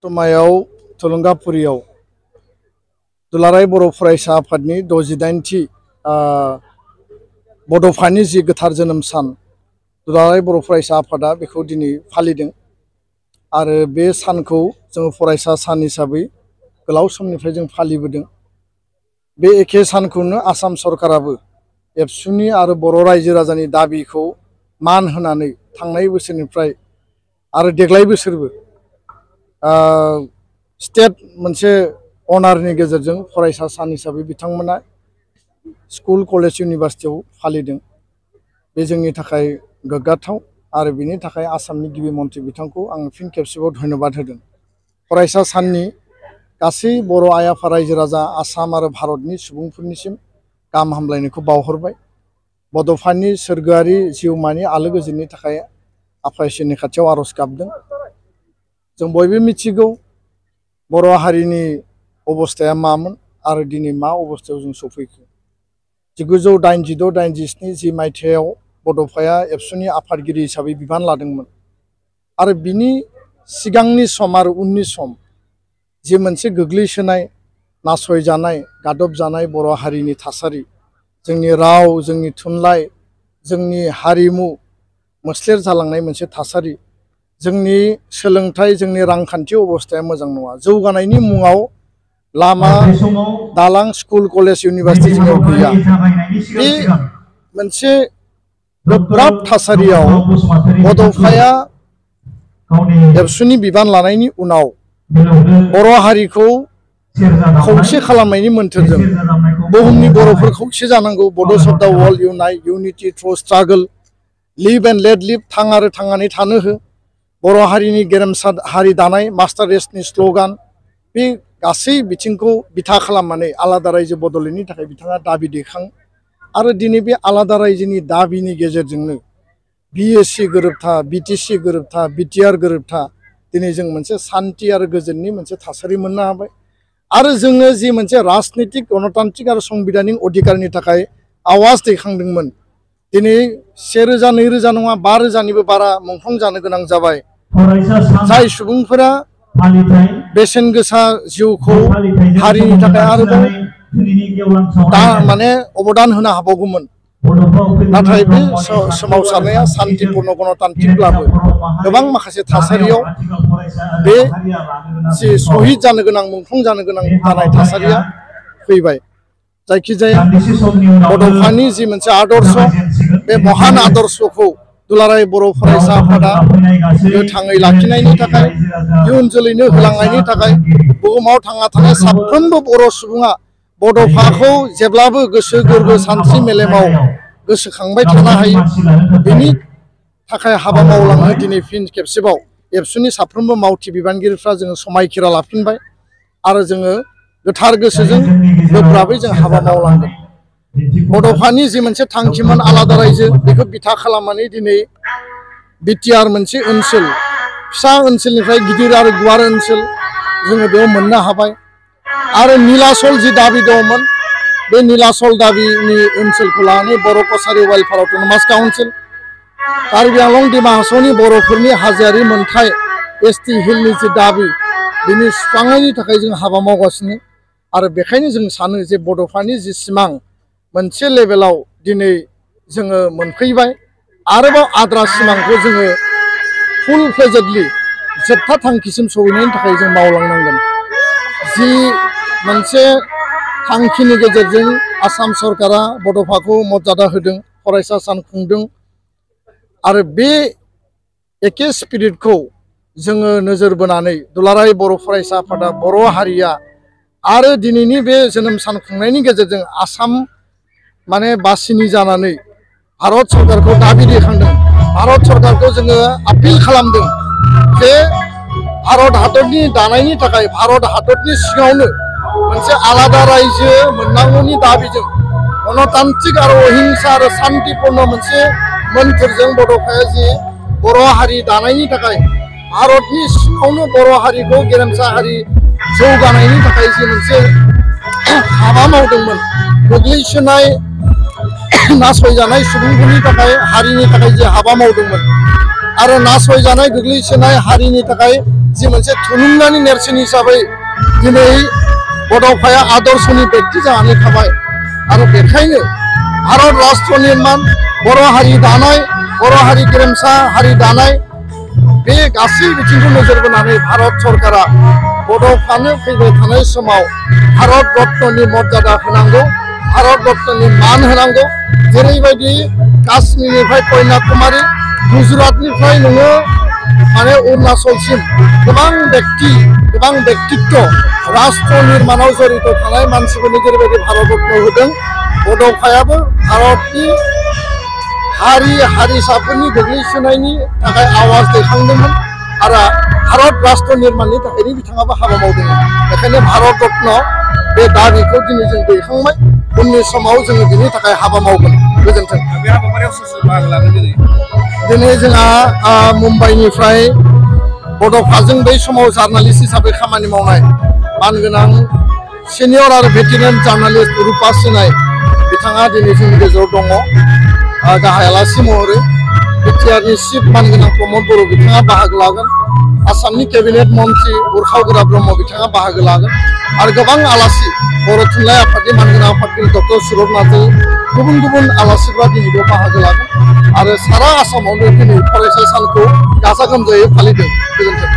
समायाव थुलुंगापुरियाव दुलाराय बर' फरायसा आफादनि 68थि बड'फानि जि गोथार जोनोम सान दुलाराय बर' फरायसा आफादा बेखौ दिनै फालिदों आरो बे सानखौ जों फरायसा सान हिसाबै गोलाव समनिफ्राय जों फालिबोदों। बे एखे सानखौनो आसाम सरकाराबो एबसुनि आरो बर' रायजो राजानि दाबिखौ मान होनानै थांनाय बोसोरनिफ्राय आरो देग्लाय बोसोरबो स्टेट मोनसे अनारनि गेजेरजों फरायसा सान हिसाबै बिथांमोना स्कुल कलेज इउनिभार्सिटियाव फालिदों। बे जोंनि थाखाय गोग्गाथाव आरो बिनि थाखाय आसामनि गिबि मन्थ्रि बिथांखौ आं फिन खेबसेबाव धन्यबाद होदों। फरायसा साननि गासै बर' आइ आफा रायजो राजा आसाम आरो भारतनि सुबुंफोरनिसिम गाहाम हामलायनायखौ बावहरबाय। बड'फानि सोरगोआरि जिउमानि आलो गोजोननि थाखाय आफा इसोरनि खाथियाव आर'ज गाबदों। जों बयबो मिथिगौ बर' हारिनि अबस्थाया मामोन आरो दिनै मा अबस्थायाव जों सफैखो। 1986-87 जि मायथाइयाव बड'फाया एबसुनि आफादगिरि हिसाबै बिबान लादोंमोन आरो बिनि सिगांनि सम आरो उननि सम जि मोनसे गोग्लैसोनाय नासयजानाय गादबजानाय बर' हारिनि थासारि, जोंनि राव, जोंनि थुनलाइ, जोंनि हारिमु मोस्लेर जालांनाय मोनसे थासारि, जोंनि सोलोंथाइ, जोंनि रांखान्थि अबस्थाया मोजां नङा। जौगानायनि मुङाव लामा दालां स्कुल कलेज इउनिभार्सिटि जोंनाव गैया। बे मोनसे गोब्राब थासारियाव बड'फाया एबसुनि बिबान लानायनि उनाव बर' हारिखौ खौसे खालामनायनि मोन्थोरजों बुहुमनि बर'फोर खौसे जानांगौ, Bodos of the world unite, unity through struggle, live and let live, थां आरो थांनानै थानो हो, बर' हारिनि गेरेमसा हारि दानाय, मास्टार रेसनि स्ल'गान, बे गासै बिथिंखौ बिथा खालामनानै आलादा रायजो बड'लेण्डनि थाखाय बिथाङा दाबि दैखाङो आरो दिनै बे आलादा रायजोनि दाबिनि गेजेरजोंनो BSc गोरोबथा, BTC गोरोबथा, BTR गोरोबथा दिनै जों मोनसे सान्थि आरो गोजोननि मोनसे थासारि मोननो हाबाय आरो जोङो जि मोनसे राजनितिक गणतान्त्रिक आरो संबिधानिक अधिकारनि थाखाय आवाज दैखांदोंमोन, दिनै 1000, 2000 नङा 5000निबो बारा मुंख्लं जानो गोनां जाबाय। जाय सुबुंफोरा बेसेन गोसा जिउखौ हारिनि थाखाय आरोबाव अबदान होनो हाबावगौमोन, नाथाय बे सोमावसारनाया सान्तिपूर्ण गणतान्त्रिकब्लाबो गोबां माखासे थासारियाव बे जि शहीद जानो गोनां, मुंख्लं जानो गोनां जानाय थासारिया फैबाय। जायखिजाया बड'फानि जि मोनसे आदर्श, बे महान आदर्शखौ दुलाराय बर' फरायसा आफादा गोथाङै लाखिनायनि थाखाय, इयुन जोलैनो होलांनायनि थाखाय बुहुमाव थांना थानाय साफ्रोमबो बर' सुबुङा बड'फाखौ जेब्लाबो गोसो गोरबो सानस्रि मेलेमाव गोसोखांबाय थानो हायो, बेनि थाखाय हाबा मावलांनो दिनै फिन खेबसेबाव एबसुनि साफ्रोमबो मावथि बिबानगिरिफ्रा जोङो समायखिरा लाफिनबाय आरो जोङो गोथार गोसोजों गोब्राबै जों हाबा मावलांगोन। बड'फानि जि मोनसे थांखिमोन आलादा रायजो, बेखौ बिथा खालामनानै दिनै BTR मोनसे ओनसोल, फिसा ओनसोलनिफ्राय गिदिर आरो गुवार ओनसोल जोङो बेयाव मोननो हाबाय आरो नीलाचल जि दाबि दंमोन, बे नीलाचल दाबिनि ओनसोलखौ लानानै Bodo' Kachari welfare autonomous council, Karbi Anglong Dima हासावनि बर'फोरनि हाजोआरि मोनथाय ST हिलनि जि दाबि, बिनि सुस्रांनायनि थाखाय जों हाबा मावगासिनो आरो बेखायनो जों सानो जे बड'फानि जि सिमां मोनसे लेभेलाव दिनै जोङो मोनफैबाय, आरोबाव आद्रा सिमांखौ जोङो फुल फ्लेजेडलि जोबथा थांखिसिम सहैनायनि थाखाय जों मावलांनांगोन। जि मोनसे थांखिनि गेजेरजों आसाम सरकारा बड'फाखौ मर्यादा होदों, फरायसा सान खुंदों आरो बे एखे स्पिरिटखौ जोङो नोजोर बोनानै दुलाराय बर' फरायसा आफादा बर' हारिया आरो दिनैनि बे जोनोम सान खुंनायनि गेजेरजों आसाम बासिनि जानानै भारत सरकारखौ दाबि दैखांदों। भारत सरकारखौ जोङो आपिल खालामदों जे भारत हादरनि दानायनि थाखाय भारत हादरनि सिङावनो मोनसे आलादा रायजो मोननांगौनि दाबिजों गणतान्त्रिक आरो अहिंसा आरो शान्तिपूर्ण मोनसे मोन्थोरजों बड'फाया जि बर' हारि दानायनि थाखाय भारतनि सिङावनो बर' हारिखौ गेरेमसा हारि जौगानायनि थाखाय जि मोनसे हाबा मावदोंमोन, गोग्लैसोनाय नासयजानाय सुबुंफोरनि थाखाय, हारिनि थाखाय जे हाबा मावदोंमोन आरो नासयजानाय गोग्लैसोनाय हारिनि थाखाय जि मोनसे थुलुंगानि नेरसोन हिसाबै दिनै बड'फाया आदर्शनि बेक्ति जानानै थाबाय आरो बेखायनो भारत राष्ट्र निर्माण बर' हारि दानाय बर' हारि गेरेमसा हारि दानाय बे गासै बिथिंखौ नोजोर बोनानै भारत सरकारा बड'फानो फैबाय थानाय समाव भारत रत्ननि मर्यादा होनांगौ भारत रत्ननि मान होनांगौ जेरैबायदि काश्मीरनिफ्राय कन्याकुमारी गुजरातनिफ्राय नोङो माने अरुणाचलसिम गोबां व्यक्तित्व राष्ट्र निर्माणाव जड़ित थानाय मानसिफोरनो जेरैबायदि भारत रत्न होदों बड'फायाबो भारतनि हारि हारिसाफोरनि गोग्लैसोनायनि थाखाय आवाज दैखांदोंमोन आरो भारत राष्ट्र निर्माणनि थाखायनो बिथाङाबो हाबा मावदोंमोन बेखायनो भारत रत्न बे दाबिखौ दिनै जों दैखांबाय उननि समाव जोङो बिनि थाखाय हाबा मावगोन गोजोन्थों बे हाबाफारियाव सोर बाहागो लागोन दिनै जोंहा मुम्बाइनिफ्राय बड'फाजों बै समाव जार्नालिस्ट हिसाबै खामानि मावनाय मानगोनां सिनियर आरो भेटेरान जार्नालिस्ट रुपा सिनाय बिथाङा दिनै जोंनि गेजेराव दङ गाहाय आलासि महरै बिटिआरनि चिफ मानगोनां प्रमद बर' बिथाङा बाहागो लागोन आसामनि केबिनेट मन्त्रि उर्खाव ब्रह्म बिथाङा बाहागो लागोन आरो गोबां आलासि बर' थुनलाइ आफादनि मानगोनां आफादगिरि डक्टर सुरभ नार्जारि गुबुन आलासिफ्रा दिनैबो बाहागो लागोन आरो सारा आसामावनो दिनै फरायसा सानखौ गाजा गोमजायै फालिदों गोजोन्थों।